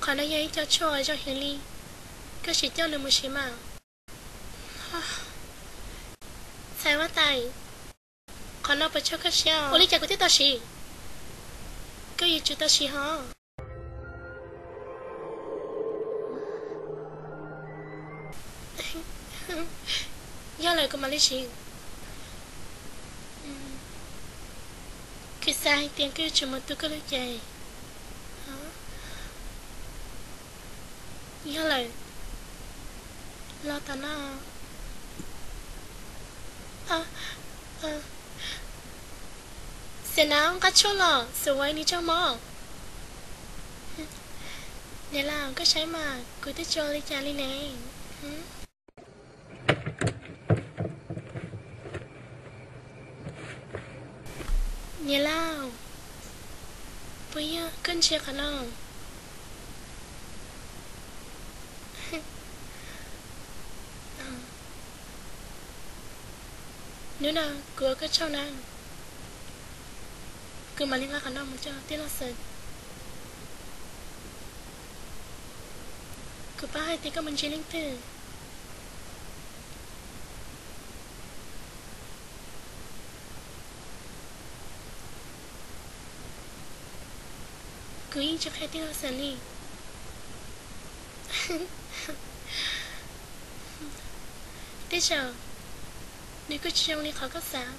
Qhov no yog ib co tshuaj zoo heev li, koj sim coj nws mus siv mas. Txhais huab tais, qhov no puas tshuaj koj siab? Ua li cas kuv thiaj tau siv? Koj yuav tsum tau siv hos. Yog lawm kuv mam li siv. Kuv xav hais tias koj yuav tsum mus tu koj lub cev. Yog lawm, los tom no. Xiam nav, nqa tshuaj los xub ua ib nws tsaug mog. Niam laus, koj saib mas kuv twb tsis ua li cas li ne. Niam laus, puas yog koj ntsia qhov no? Hnub no kuv ua koj tsaug na. Kuv mam li nqa qhov no mus rau tij laug Xeem. Kuv paub hais tias koj mus ntsib leej twg. Kuv yeej tsis qhia tij laug Xeem li. Tej zaum nws kuj tsis zoo li qhov koj xav.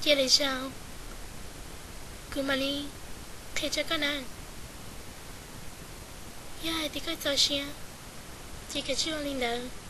Cia lwm zaus kuv mam li qhia rau koj na. Yog hais tias koj txaus siab, ces koj tsuas ua li ntawd.